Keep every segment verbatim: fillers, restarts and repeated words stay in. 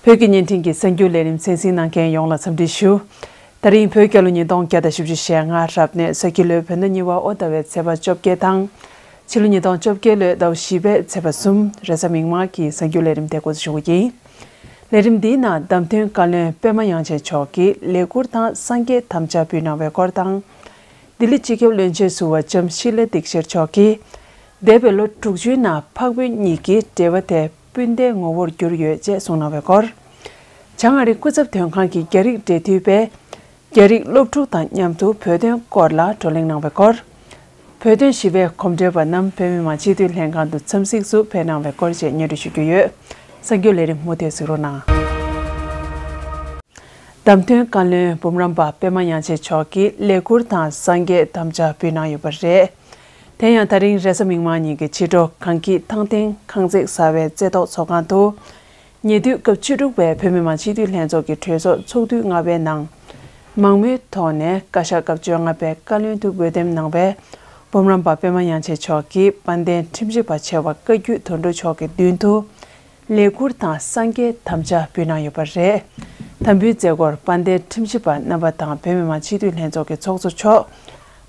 བོད་ཀྱི་བརྙན་འཕྲིན་གྱི་གསར་འགྱུར་ལས་རིམ་གསན་གཟིགས་གནང་མཁན་ཡོངས་ལ་འཚམས་འདྲི་ཞུ། ད་རིང་བོད་རྒྱལ་ལོ་ཉིས་སྟོང་བརྒྱ་དང་བཞི་བཅུ་ཞེ་ལྔ་རབ་གནས་ས་ཁྱི་ལོའི་བོད་ཟླ་གཉིས་པ་ཨོ་ཟླ་བའི་ཚེས་པ་བཅོ་བརྒྱད་དང་། ཕྱི་ལོ་ཉིས་སྟོང་བཅོ་བརྒྱད་ལོའི་ཟླ་བ་བཞི་པའི་ཚེས་པ་གསུམ་རེས་གཟའ་མིག་དམར་གྱི་གསར་འགྱུར་ལས་རིམ་དེ་འགོ་འཛུགས་ཞུ་གི་ཡིན། ལས་རིམ་འདིའི་ནང་བདམས་ཐོན་བཀའ་བློན་པད་མ་དབྱངས་ཅན་མཆོག་གིས་ལས་འཁུར་དང་སངས་རྒྱས་དམ་བཅའ་ཕུལ་གནང་བའི་སྐོར་དང་། ལྡི་ལི་སྤྱི་ཁྱབ་བློན་ཆེན་ཟུར་པ་ལྕམ་ཤི་ལ་དིག་ཤར་མཆོག་གིས། འདས་པའི་ལོ་དྲུག་ཅུའི་ནང་འཕགས་བོད་གཉིས་ཀྱི་འབྲེལ་བ་དེ་སྤུན་ཟླའི་ངོ་བོར་གྱུར་ཡོད་ཅེས་གསུངས་གནང་བའི་སྐོར། བྱང་ཨ་རི་སྐུ་ཚབ་དོན་ཁང་གི་རྒྱ་རིགས་འབྲེལ་མཐུད་པས། རྒྱ་རིགས་སློབ་ཕྲུག་དང་མཉམ་དུ་བོད་དོན་སྐོར་ལ་བགྲོ་གླེང་གནང་བའི་སྐོར། བོད་དོན་ཞི་བའི་གོམ་བགྲོད་པ་རྣམས་བོད་མི་མང་སྤྱི་འཐུས་ལྷན་ཁང་དུ་འཚམས་གཟིགས་སུ་ཕེབས་གནང་བའི་སྐོར་བཅས་སྙན་སྒྲོན་ཞུ་རྒྱུ་ཡོད། གསར་འགྱུར་ལས་རིམ་མུ་མཐུད་གཟིགས་རོགས་གནང་། བདམས་ཐོན་བཀའ་བློན་འབུམ་རམས་པ་པད་མ་དབྱངས་ཅན་མཆོག་གིས་ལས་འཁུར་དང་སངས་རྒྱས་དམ་བཅའ་ཕུལ་གནང་ཡོད་པ་རེད། དེ་ཡང་ད་རིང་རེས་གཟའ་མིག་དམར་ཉིན་གྱི་ཕྱི་དྲོ་གངས་སྐྱིད་ཐང་སྟེང་ཁང་བརྩེགས་གསར་པའི་རྩེ་ཐོག་ཚོགས་ཁང་དུ། ཉེ་དུས་སྐབས་བཅུ་དྲུག་པའི་བོད་མི་མང་སྤྱི་འཐུས་ལྷན་ཚོགས་ཀྱི་གྲོས་ཚོགས་ཚོགས་དུས་ལྔ་པའི་ནང་། མང་མོས་ཐོག་ནས་བཀའ་ཤག་སྐབས་བཅོ་ལྔ་པའི་བཀའ་བློན་དུ་འོས་འདེམས་གནང་བའི་འབུམ་རམས་པ་པད་མ་དབྱངས་ཅན་མཆོག་གིས་དཔལ་ལྡན་ཁྲིམས་ཞིབ་པ་ཆེ་བ་བཀའ་བརྒྱུད་དོན་གྲུབ་མཆོག་གི་མདུན་དུ། ལས་འཁུར་དང་སངས་རྒྱས་དམ་བཅའ་ཕུལ་གནང་ཡོད་པ་རེད། དམ་འབུལ་མཛད་སྒོར་དཔལ་ལྡན་ཁྲིམས་ཞིབ་པ་རྣམ་པ་དང་བོད་མི་མང་སྤྱི་འཐུས་ལྷན་ཚོགས་ཀྱི་ཚོགས་གཙོ་མཆོག་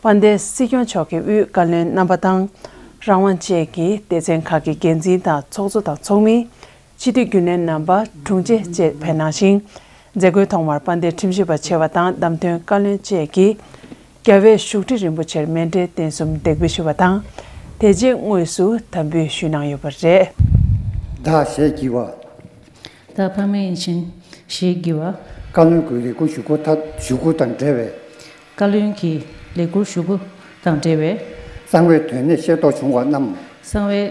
དཔལ་ལྡན་སྲིད་སྐྱོང་མཆོག་གི་དབུས་བཀའ་བློན་རྣམ་པ་དང་། རང་དབང་ཅན་གྱི་སྡེ་ཚན་ཁག་གི་འགན་འཛིན་དང་ཚོགས་གཙོ་དང་ཚོགས་མི། སྤྱི་འཐུས་རྒྱུན་ལས་རྣམ་པ། དྲུང་ཆེ་བཅས་ཕེབས་གནང་ཞིང་། མཛད་སྒོའི་ཐོག་མར་དཔལ་ལྡན་ཁྲིམས་ཞིབ་པ་ཆེ་བ་དང་བདམས་ཐོན་བཀའ་བློན་བཅས་ཀྱིས། རྒྱལ་བའི་བཞུགས་ཁྲི་རིན་པོ་ཆེར་མཎྜལ་རྟེན་གསུམ་འདེགས་འབུལ་ཞུས་པ་དང་། དེ་རྗེས་དངོས་སུ་དམ་འབུལ་ཞུས་གནང་ཡོད་པ་རེད། བདག་ཞེས་བགྱི་བ། བདག་འཕགས་མ་དབྱངས་ཅན་ཞེས་བགྱི་བ། བཀའ་བློན་གྱི་ལས་འཁུར་ཞུ་སྒོ་ཐ་ཞུ་སྒོ་དང་འབྲེལ་བའི། བཀའ་བློན་གྱི་ལས་འཁུར་ཞུ་སྒོ་དང་འབྲེལ་བའི། གསང་བའི་དོན་གནད་ཤེས་རྟོགས་བྱུང་བ་རྣམས། གསང་བའི་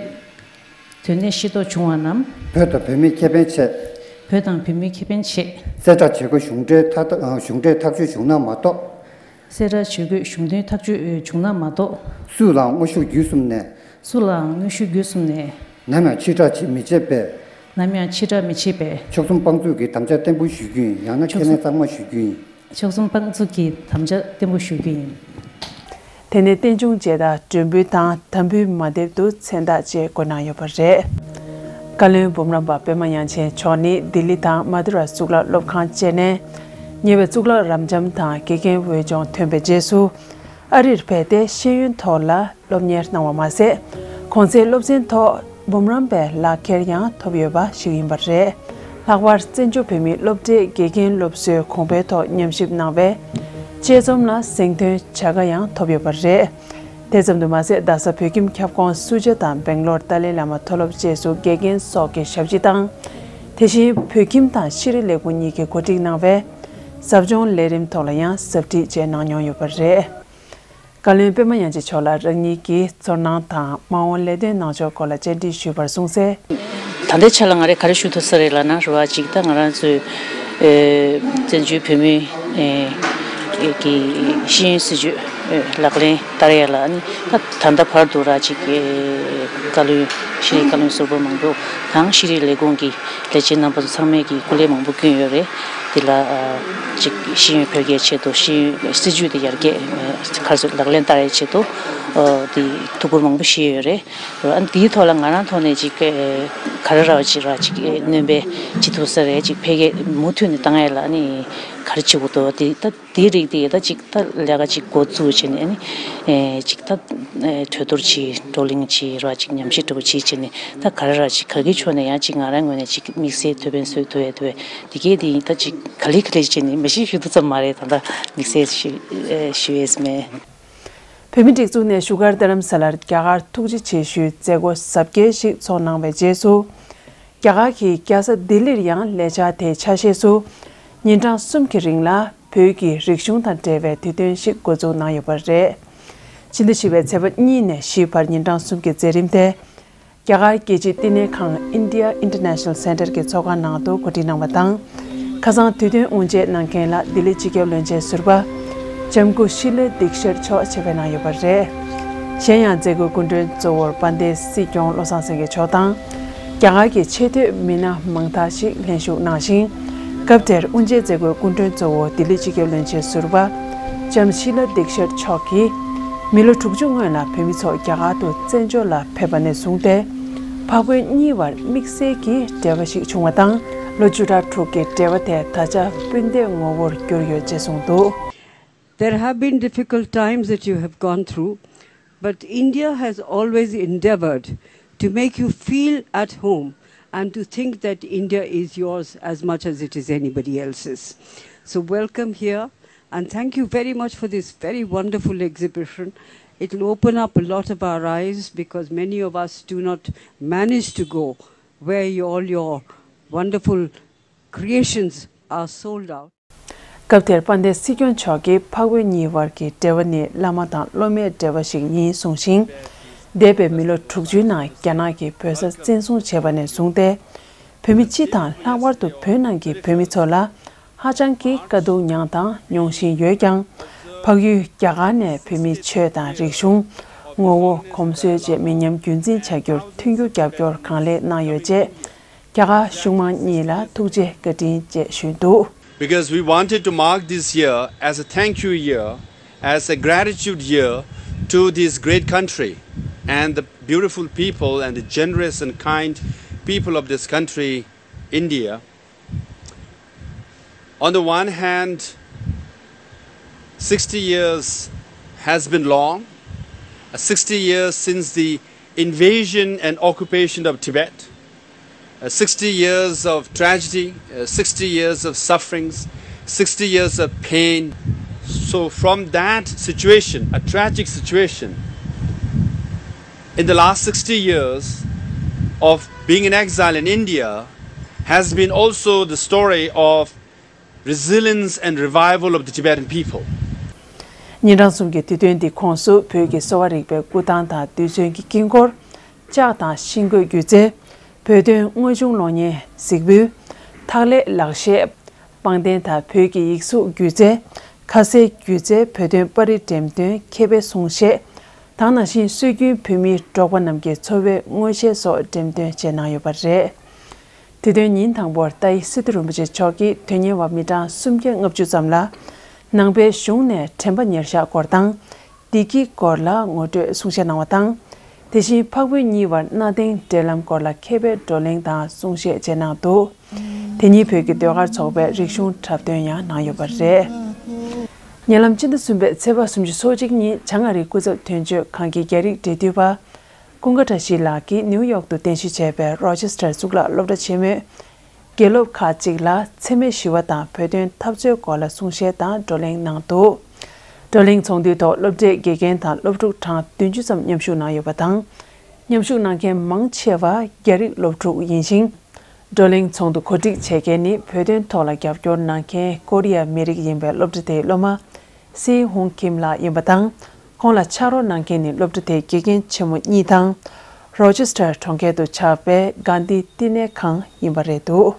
དོན་གནད་ཤེས་རྟོགས་བྱུང་བ་རྣམས། བོད་དང་བོད་མིའི་ཁེ་ཕན་ཆེད། བོད་དང་བོད་མིའི་ཁེ་ཕན་ཆེད། གསལ་བསྒྲགས་བྱེད་དགོས་གཞུང་འབྲེལ་ཐག་གཞུང་འབྲེལ་ཐག་གཅོད་བྱུང་ན་མ་གཏོགས། གསལ་བསྒྲགས་བྱེད་དགོས་གཞུང་འབྲེལ་ཐག་གཅོད་བྱུང་ན་མ་གཏོགས། སུ་ལའང་དངོས་ཤུགས་བརྒྱུད་གསུམ་ནས། སུ་ལའང་དངོས་ཤུགས་བརྒྱུད་གསུམ་ནས། ནམ་ཡང་ཕྱིར་བསྒྲགས་བྱེད་མི་བྱེད་པའི། ནམ་ཡང་ཕྱིར་བསྒྲགས་མི་བྱེད་པའི། ཕྱོགས་མཚུངས་དཔང་བཙུགས་ཀྱི་དམ་བཅའ་བརྟན་པོ་ཞུ་རྒྱུ་ཡིན། ཡང་ན་ཕྱོགས་ཁས་ལེན་མཚམས་མཚུངས། མར་ཞུ་རྒྱུ་ཡིན། ཕྱོགས་མཚུངས་དཔང་བཙུགས་ཀྱི་དམ་བཅའ་བརྟན་པོ་ཞུ་རྒྱུ་ཡིན། དེ་ནས་རྟེན་འབྱུང་མཇལ་དར་སྒྲོན་འབུལ་དང་དམ་འབུལ་མ་དེབ་ཏུ་མཚན་རྟགས་བཅས་བཀོད་གནང་ཡོད་པ་རེད། བཀའ་བློན་འབུམ་རམས་པ་པད་མ་དབྱངས་ཅན་མཆོག་ནི་ལྡི་ལི་དང་མ་དུ་ར་གཙུག་ལག་སློབ་ཁང་བཅས་ནས། ཉེ་བའི་གཙུག་ལག་རབ་འབྱམས་དང་དགེ་རྒན་འོས་སྦྱོང་ཐོན་པའི་རྗེས་སུ། ཨ་རིར་ཕེབས་ཏེ་ཤེས་ཡོན་ཐོག་ལ་སློབ་གཉེར་གནང་བ་མ་ཟད། གོང་ཚད་སློབ་ཚན་ཐོག་འབུམ་རམས་པའི་ལག་འཁྱེར་ཡང་ཐོབ་ཡོད་པ་ཞིག་ཡིན་པ་རེད། ལྷག་པར་བཙན་བྱོལ་བོད་མིའི་སློབ་གྲྭའི་དགེ་རྒན་སློབ་གསོའི་གོང་འཕེལ་ཐོག་ཉམས་ཞིབ་གནང་བའི་དཔྱད་རྩོམ་ལ་གཟེངས་ཐོན་བྱ་དགའ་ཡང་ཐོབ་ཡོད་པ་རེད། དེ་ཙམ་དུ་མ་ཟད། རྡ་ས་བོད་ཁྱིམ་ཁྱབ་ཁོངས་སུ་ཇཱ་དང་སྦེང་ལོར་ཏཱ་ལའི་བླ་མ་མཐོ་སློབ་བཅས་སུ་དགེ་རྒན་སོགས་ཀྱི་ཞབས་ཕྱི་དང་། དེ་བཞིན་བོད་ཁྱིམ་དང་ཤེས་རིག་ལས་ཁུངས་གཉིས་ཀྱིས་གོ་སྒྲིག་གནང་བའི་ཟབ་སྦྱོང་ལས་རིམ་ཐོག་ལ་ཡང་ཟབ་ཁྲིད་བཅས་གནང་མྱོང་ཡོད་པ་རེད། བཀའ་བློན་པད་མ་དབྱངས་ཅན་མཆོག་ལ་རང་ཉིད་ཀྱི་ཚོར་སྣང་དང་མ་འོངས་ལས་དོན་གནང་ཕྱོགས་སྐོར་ལ་བཅར་འདྲི་ཞུས་པར་གསུངས་གསལ། ད་ལྟའི་ཆ་ལ་ང་རས་ག་རེ་ཞུ་ཐུབ་ས་རེད་ལབ་ན། རེད་བ། ཅིག་ད་ང་རང་ཚོའི་ཨེ་བཙན་བྱོལ་བོད་མི་ཨེ་གི་ཤེས་ཡོན་སྲིད་བྱུས་ཨེ་ལག་ལེན་བསྟར་ཡ་ལ་ནི། ད་ད་ལྟ་བར་དུ་ར་ཅིག་ཨེ་བཀའ་བློན་ཤེས་རིག་བཀའ་བློན་ཟུར་པ་མང་པོ་དང་ཤེས་རིག་ལས་ཁུངས་ཀྱི་ལས་བྱེད་རྣམ་པ་ཚོ་ཚང་མས་ཀྱི་སྐུ་ལས་མང་པོ་བསྐྱོན་ཡོད་རེད། དེ་ལ་ཨ་ཅིག་ཤེས་ཡོན་འཕེལ་རྒྱས་ཆེད་དུ། ཤེས་ཡོན་སྲིད་བྱུས་དེ་ཡར་རྒྱས་ཨ་ག་རེ་ཟེར། ལག་ལེན་བསྟར་ཡའི་ཆེད་དུ་ཨ་དེ་ཐུགས་ཁུར་མང་པོ་བཞེས་ཡོད་རེད། ཨ་དེའི་ཐོག་ལ་ང་རང་ཐོག་ནས་ཅིག་ཨ་ག་རེ་ར་ཅིག་ར་ཅིག་ཨ་སྣོན་པ་བྱེད་ཐུབ་ས་རེད། ཅིག་འཕེལ་རྒྱས་མུ་མཐུད་ནས་བཏང་ཡ་ལ་ནི་ག་རེ་བྱེད་དགོས་འདུག། དེ་ད་དེའི་རིགས་དེ་ད་ཅིག་ད་ལས་ཀ་ཅིག་འགོ་བཙུགས་བྱས་ནས་ནི་ཨེ་ཅིག་ད་ཨེ་གྲོས་བསྡུར་བྱས། བགྲོ་གླེང་བྱས། ར་ཅིག་ཉམས་ཞིབ་འདྲ་པོ་བྱས་བྱས་ནས། ད་ག་རེ་ར་ཅིག་ག་གི་ཕྱོགས་ནས་ཡང་ཅིག་ང་རང་ངོས་ནས་ཅིག་དམིགས་བསལ་དོ་ཕན་གསོས་ཐུབ་ཡ་འདུག་པས། དེ་གས་དེ་ད་ཅིག་ག་ལེ་ག་ལེ་བྱས་ནས་མ་གཞི་ཞུ་རྒྱུ་ཙམ་མ་རེད། ད་ད་དམིགས་བསལ་ཞུ་ཨེ་ཞུ་ཡས་མེད། བོད་མིའི་སྒྲིག་འཛུགས་ནས་བཞུགས་སྒར་རྡ་རམ་ས་ལར་རྒྱ་གར་ཐུགས་རྗེ་ཆེ་ཞུའི་མཛད་སྒོ་གཟབ་རྒྱས་ཤིག་ཚོགས་གནང་བའི་རྗེས་སུ། རྒྱ་གར་གྱི་རྒྱལ་ས་ལྡི་ལིར་ཡང་ལས་འཆར་དེའི་ཆ་ཤས་སུ། ཉིན་གྲངས་གསུམ་གྱི་རིང་ལ་བོད་ཀྱི་རིག་གཞུང་དང་འབྲེལ་བའི་དུས་སྟོན་ཞིག་འགོ་འཛུགས་གནང་ཡོད་པ་རེད། ཕྱི་ཟླ་བཞི་པའི་ཚེས་པ་གཉིས་ནས་བཞི་བར་ཉིན་གྲངས་གསུམ་གྱི་མཛད་རིམ་དེ། རྒྱ་གར་རྒྱལ་སྤྱིའི་བསྟི་གནས་ཁང་India International Center གྱི་ཚོགས་ཁང་ནང་དུ་གོ་སྒྲིག་གནང་བ་དང་། ཁ་སང་དུས་སྟོན་དབུ་འབྱེད་གནང་མཁན་ལ་ལྡི་ལི་སྤྱི་ཁྱབ་བློན་ཆེན་ཟུར་པ་ལྕམ་སྐུ་ཤི་ལ་དིག་ཤར་མཆོག་ཆེད་ཕེབས་གནང་ཡོད་པ་རེད། གཞན་ཡང་མཛད་སྒོའི་སྐུ་མགྲོན་གཙོ་བོར་དཔལ་ལྡན་སྲིད་སྐྱོང་བློ་བཟང་སེང་གེ་མཆོག་དང་། རྒྱ་གར་གྱི་ཆེས་མཐོའི་མི་སྣ་མང་དག་ཞིག་ལྷན་ཞུགས་གནང་ཞིང་། སྐབས་དེར་དབུ་འབྱེད་མཛད་སྒོའི་སྐུ་མགྲོན་གཙོ་བོ་ལྡི་ལི་སྤྱི་ཁྱབ་བློན་ཆེན་ཟུར་པ་ལྕམ་ཤི་ལ་དིག་ཤར་མཆོག་གིས། མི་ལོ་དྲུག་ཅུ་སྔོན་ལ་བོད་མི་ཚོ་རྒྱ་གར་དུ་བཙན་བྱོལ་ལ་ཕེབས་པ་ནས་བཟུང་སྟེ། འཕགས་བོད་གཉིས་བར་དམིགས་བསལ་གྱི་འབྲེལ་བ་ཞིག་བྱུང་བ་དང་ ལོ་བཅུ་ཕྲག་དྲུག་གི་འབྲེལ་བ་དེ་ད་ཆ་སྤུན་ཟླའི་ངོ་བོར་གྱུར་ཡོད་ཅེས་གསུངས་འདུག། There have been difficult times that you have gone through, but India has always endeavored to make you feel at home and to think that India is yours as much as it is anybody else's. So, welcome here, and thank you very much for this very wonderful exhibition. It will open up a lot of our eyes because many of us do not manage to go where you, all your wonderful creations are sold out. སྐབས་དེར་དཔལ་ལྡན་སྲིད་སྐྱོང་མཆོག་གིས་འཕགས་བོད་གཉིས་བར་གྱི་འབྲེལ་བ་ནི་བླ་མ་དང་སློབ་མའི་འབྲེལ་བ་ཞིག་ཡིན་གསུངས་ཤིང་། འདས་པའི་མི་ལོ་དྲུག་ཅུའི་ནང་རྒྱ་ནག་གིས་བོད་ས་བཙན་བཟུང་བྱས་པ་ནས་བཟུང་སྟེ། བོད་མི་སྤྱི་དང་ལྷག་པར་དུ་བོད་ནང་གི་བོད་མི་ཚོ་ལ་ཧ་ཅང་གི་དཀའ་སྡུག་མྱངས་དང་མྱོང་བཞིན་ཡོད་ཀྱང་། འཕགས་ཡུལ་རྒྱ་གར་ནས་བོད་མིའི་ཆོས་དང་རིག་གཞུང་། ངོ་བོ། གོམས་སྲོལ་བཅས་མི་ཉམས་རྒྱུན་འཛིན་བྱ་རྒྱུར་མཐུན་འགྱུར་རྒྱབ་སྐྱོར་གང་ལེགས་གནང་ཡོད་ཅེས། རྒྱ་གར་གཞུང་མང་གཉིས་ལ་ཐུགས་རྗེ་བཀའ་དྲིན་ཅེས་ཞུས་འདུག། Because we wanted to mark this year as a thank you year, as a gratitude year to this great country and the beautiful people and the generous and kind people of this country, India. On the one hand, sixty years has been long, uh, sixty years since the invasion and occupation of Tibet, uh, sixty years of tragedy, uh, sixty years of sufferings, sixty years of pain. So, from that situation, a tragic situation, in the last sixty years of being in exile in India, has been also the story of resilience and revival of the Tibetan people. ཉིན་གྲངས་གསུམ་གྱི་དུས་སྟོན་འདིའི་ཁོངས་སུ་བོད་ཀྱི་གསོ་བ་རིག་པའི་སྐུ་ཐང་དང་རྡུལ་ཚོན་གྱི་དཀྱིལ་འཁོར། ལྕགས་དང་ཤིང་བརྐོས་སྒྱུ་རྩལ། བོད་དོན་དངོས་བྱུང་གློག་བརྙན་གཟིགས་འབུལ། འཐག་ལེ་ལག་ཤེས། པང་གདན་དང་བོད་ཀྱི་ཡིག་གཟུགས་སྒྱུ་རྩལ། ཁ་ཟས་སྒྱུ་རྩལ། བོད་དོན་པར་རིས་འགྲེམས་སྟོན། མཁས་པའི་གསུང་བཤད། དེ་ནང་བཞིན་སྲོལ་རྒྱུན་བོད་མིའི་འབྲོག་པ་རྣམས་ཀྱི་འཚོ་བའི་མངོན་ཤེས་སོགས་འགྲེམས་སྟོན་བྱས་གནང་ཡོད་པ་རེད། དེ་དོན་ཉིན་དང་པོར་ཏཱ་ཡི་སི་ཏུ་རིན་པོ་ཆེ་མཆོག་གིས་དོན་གཉེར་བ་མི་གྲངས་སུམ་བརྒྱ་ལྔ་བཅུ་ཙམ་ལ་ནང་པའི་གཞུང་ནས་དྲན་པ་ཉེར་བཞག་སྐོར་དང་། བདེ་སྐྱིད་སྐོར་ལ་ངོ་སྤྲོད་གསུང་བཤད་གནང་བ་དང་། དེ་བཞིན་འཕགས་བོད་གཉིས་བར་གནའ་དེང་འབྲེལ་ལམ་སྐོར་ལ་མཁས་པའི་བགྲོ་གླེང་དང་གསུང་བཤད་བཅས་གནང་འདུག། དེ་ཉིན་བོད་ཀྱི་ཟློས་གར་ཚོགས་པའི་རིག་གཞུང་འཁྲབ་སྟོན་ཡང་གནང་ཡོད་པ་རེད། ཉེ་ལམ་སྤྱི་ཟླ་གསུམ་པའི་ཚེས་པ་སུམ་ཅུ་སོ་གཅིག་ཉིན་བྱང་ཨ་རིའི་སྐུ་ཚབ་དོན་གཅོད་ཁང་གི་རྒྱ་རིགས་འབྲེལ་མཐུད་པ། ཀུན་དགའ་བཀྲ་ཤིས་ལགས་ཀྱིས་ནིའུ་ཡོག་ཏུ་རྟེན་གཞི་བྱས་པའི་རོ་ཅེ་སི་ཊར་གཙུག་ལག་སློབ་གྲྭ་ཆེན་མོའི་དགེ་སློབ་ཁག་ཅིག་ལ་འཚེ་མེད་ཞི་བ་དང་བོད་དོན་འཐབ་རྩོད་སྐོར་ལ་གསུང་བཤད་དང་བགྲོ་གླེང་གནང་འདུག། བགྲོ་གླེང་ཚོགས་འདུའི་ཐོག་སློབ་གྲྭའི་དགེ་རྒན་དང་སློབ་ཕྲུག་གྲངས་བདུན་ཅུ་ཙམ་མཉམ་ཞུགས་གནང་ཡོད་པ་དང་། མཉམ་ཞུགས་གནང་མཁན་མང་ཆེ་བ་རྒྱ་རིགས་སློབ་ཕྲུག་ཡིན་ཞིང་། བགྲོ་གླེང་ཚོགས་འདུ་གོ་སྒྲིག་བྱེད་མཁན་ནི་བོད་དོན་ཐོག་ལ་རྒྱབ་སྐྱོར་གནང་མཁན་ཀོ་རི་ཡ་མི་རིགས་ཡིན་པའི་སློབ་གྲྭ་དེའི་སློབ་མ། སི་ཧུང་ཁིམ་ལགས་ཡིན་པ་དང་། ཁོང་ལ་ཕྱག་རོགས་གནང་མཁན་ནི་སློབ་གྲྭ་དེའི་དགེ་རྒན་ཆེན་མོ་གཉིས་དང་། རོ་ཅེ་སི་ཊར་གྲོང་ཁྱེར་དུ་ཆགས་པའི་གྷན་དྷི་བསྟི་གནས་ཁང་ཡིན་པ་རེད་འདུག།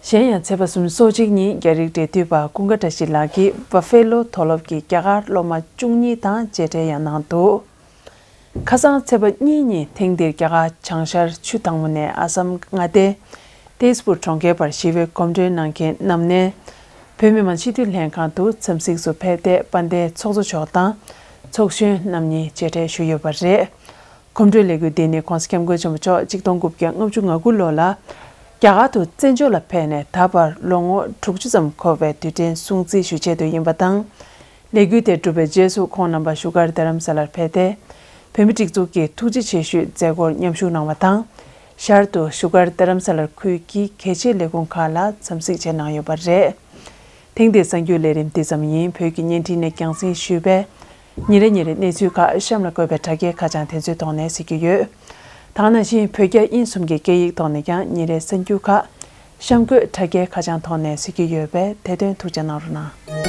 གཞན་ཡང་ཚེས་པ་སུམ་ཅུ་སོ་གཅིག་ཉིན་རྒྱ་རིགས་འབྲེལ་མཐུད་པ་ཀུན་དགའ་བཀྲ་ཤིས་ལགས་ཀྱིས་བྷ་ཕེ་ལོ་མཐོ་སློབ་ཀྱི་རྒྱ་གར་སློབ་མ་བཅུ་གཉིས་དང་མཇལ་འཕྲད་ཡང་གནང་འདུག། ཁ་སང་ཚེས་པ་གཉིས་ཉིན་ཐེངས་འདིར་རྒྱ་གར་བྱང་ཤར་ཆུ་དྭངས་མོ་ནས་ཨ་སམ་མངའ་སྡེ་ཏེས་པུར་གྲོང་ཁྱེར་བར་ཞི་བའི་གོམ་བགྲོད་གནང་མཁན་རྣམས་ནས་བོད་མི་མང་སྤྱི་འཐུས་ལྷན་ཁང་དུ་འཚམས་གཟིགས་སུ་ཕེབས་ཏེ་དཔལ་ལྡན་ཚོགས་གཙོ་མཆོག་དང་ཚོགས་གཞོན་རྣམ་གཉིས་མཇལ་འཕྲད་ཞུས་ཡོད་པ་རེད། གོམ་བགྲོད་ལས་འགུལ་འདི་ནི་༧གོང་ས་༧སྐྱབས་མགོན་ཆེན་པོ་མཆོག་གཅིག་སྟོང་དགུ་བརྒྱ་ལྔ་བཅུ་ང་དགུ་ལོ་ལ་རྒྱ་གར་དུ་བཙན་བྱོལ་ལ་ཕེབས་ནས་ད་བར་ལོ་ངོ་དྲུག་ཅུ་ཙམ་འཁོར་བའི་དུས་དྲན་སྲུང་བརྩི་ཞུ་ཆེད་དུ་ཡིན་པ་དང་། ལས་འགུལ་དེ་གྲུབ་པའི་རྗེས་སུ་ཁོང་རྣམ་པ་བཞུགས་སྒར་རྡ་རམ་ས་ལར་ཕེབས་ཏེ། བོད་མི་སྒྲིག་འཛུགས་ཀྱི་ཐུགས་རྗེ་ཆེ་ཞུའི་མཛད་སྒོར་མཉམ་ཞུགས་གནང་བ་དང་། ཞར་དུ་བཞུགས་སྒར་རྡ་རམ་ས་ལར་ཁུལ་གྱི་གལ་ཆེའི་ལས་ཁུངས་ཁག་ལ་འཚམས་གཟིགས་བྱས་གནང་ཡོད་པ་རེད། ཐེངས་འདིའི་གསར་འགྱུར་ལས་རིམ་འདི་ཙམ་ཡིན། བོད་ཀྱི་བརྙན་འཕྲིན་ནས་རྒྱང་སྲིང་ཞུས་པའི་ཉིན་རེ་ཉིན་རེ་གནས་ཚུལ་ཁག་གཤམ་ལ་བཀོད་པའི་དྲ་རྒྱའི་ཁ་བྱང་དེ་ཚོའི་ཐོག་ནས་གཟིགས་རྒྱུ་ཡོད། དེ་ནང་བཞིན་བོད་རྒྱ་དབྱིན་གསུམ་གྱི་སྐད་ཡིག་ཐོག་ནས་ཀྱང་ཉིན་རེའི་གསར་འགྱུར་ཁག་གཤམ་འཁོད་དྲ་རྒྱའི་ཁ་བྱང་ཐོག་ནས་གཟིགས་རྒྱུ་ཡོད་པས་དེ་དོན་ཐུགས་རྗེ་གནང་རོགས་གནང་།